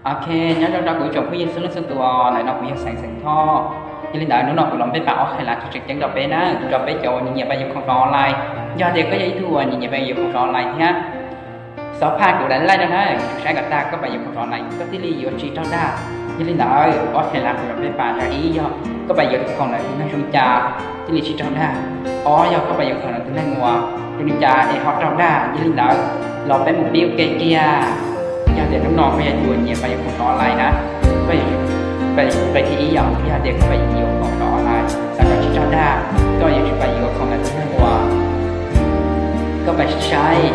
Ok, nyob zoo rau kuv ib tsoom phooj ywg txhua leej txhua tus, ntawm no kuv yog Xeem Xeem Thoj. Yog li ntawd hnub no kuv los npaj pab ob qhia lav tseem ceeb rau peb na, rau peb cov uas nyiam nyiam pab yuav khoom rau online. Yog tias koj yog ib tug uas nyiam nyiam pab yuav khoom rau online thiab, xov phaj kuv daim like no na, yuav tsum saib kom tag koj pab yuav khoom rau online koj thiaj li yuav tsis raug dag. Yog li ntawd ob qhia lav kuv los npaj pab, ib yog koj pab yuav tus khoom ntawd tus neeg zoo li cas thiaj li tsis raug dag. Ob yog koj pab yuav khoom ntawd tus neeg uas zoo li cas es ho raug dag. Yog li ntawd los peb mus pib ua ke kiag. Yog tias hnub no koj yog tus uas nyiam pab yuav khoom rau online na, koj yuav tsum, qhia thib ib yog, yog tias koj pab yuav khoom rau online xav kom tsis raug dag, koj yuav tsum pab yuav khoom ntawd tus neeg uas koj pab saib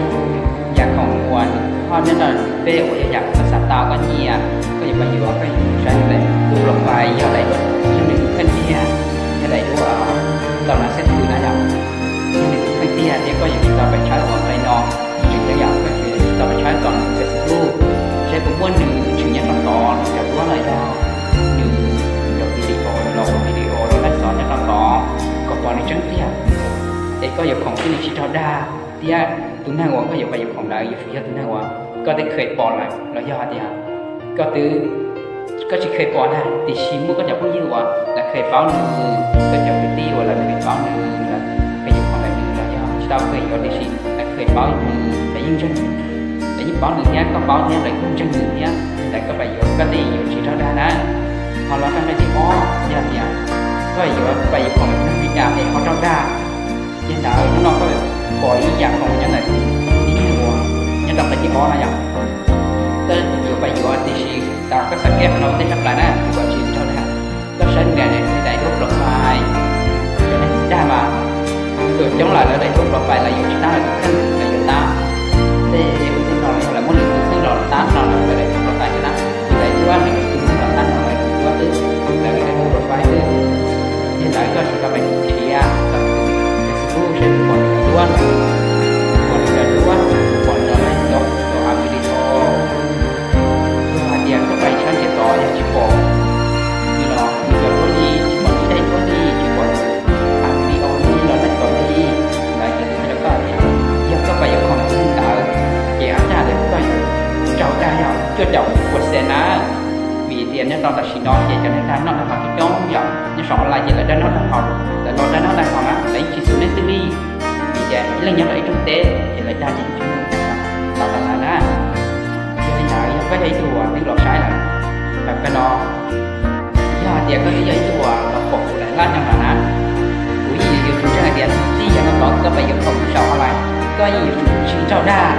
yam khoom uas nws ho nyob rau nws peb uas yog yam koj xav tau koj nyiam, koj yuav pab yuav, koj yuav saib nws daim profile, yog daim, yog nws tus kheej tiag, yog daim duab tau na xeb twg na yom, yog nws tus kheej tiag thiab koj yuav tsis tau pab tshawb uas nqe no, tseem ceeb yom, koj yuav tsis tau pab tshawb tau nws Facebook, saib puas muaj nws tshwm nyob rau tod, nws cov duab los yog nws cov video los ua video los laij xov nyob rau tod, kom pom nws tseeb tiag, es koj yuav khoom thiaj li tsis raug dag. Thiab tus neeg uas koj yuav pab yuav khoom ntawd yuav tsum yog tus neeg uas koj twb kheev pom lawm los yog hais tias koj twb, koj tsis kheev pom na, tiam sis muaj koj cov phooj ywg uas lawv kheev paub nws, koj cov kwv tij uas lawv kheev paub nws, lawv kheev yuav khoom ntawm nws los yog tsis tau kheev yuav tiam sis lawv kheev paub nws, lawv yeej ntseeg, lawv yeej paub nws thiab koj paub thiab lawv yeej ntseeg nws thiab, li ntawd koj pab yuav koj thiaj yuav tsis raug dag na. Ho los rau qhia thib ob, yog tias koj yuav pab yuav khoom ntawm neeg li cas es ho raug dag. Yog li ntawd hnub no koj pom ib yam khoom nyob ntawm ib yam uas nyob rau qhia thib ob no yom, koj yuav pab yuav tiam sis tau koj xav keb qhov no tej tshaj plaws na, kuv kom tsis raug dag. Koj saib nws daim duab profile, cov neeg dag mas txawm coob lawm lawv daim duab profile lawv yuav tsis tab lawv tus kheej, lawv yuav tab tej ub tej no los yog lawv muab lwm tus xwb los tab no lawv daim duab profile xwb na. Lawv daim duab nws tus neeg los tab no lawv tus duab xwb, lawv daim duab profile xwb. Yog li ntawd koj tsis tau pab yuav nrhiav Facebook saib nws pom nws cov duab, pom nws cov duab, pom nws cov laij xov, cov a video. Yog hais tias koj pab saib nrhiav tod yog tsis pom nws los nws cov duab li, tsis pom nws daim duab li, tsis pom nws a video li los laij xov li, ntawd ces kuv qhia rau koj tias yog koj pab yuav khoom ntawd, ces hais tias koj yuav raug dag yog cuaj caum percent na. Vim tias nyob rau tam sim no ces cov neeg dag noj dag haus coob coob yom, nyob saum online ces lawv dag noj dag haus, lawv los dag noj dag haus na lawv yeej tsis xu neb twg li. Vim tias ib leeg nyob rau ib rooj teb ces lawv dag ces yeej tsis muaj tau tas lawv na. Yog li ntawd yog koj yog ib tug uas twb los saib lawm, tam sim no yog hais tias koj twb yog ib tug uas los pom kuv daim like no lawm na, kuv yeej yuav tsum ntseeg hais tias txij yog no tod koj pab yuav khoom saum online koj yeej yuav tsum tsis raug dag.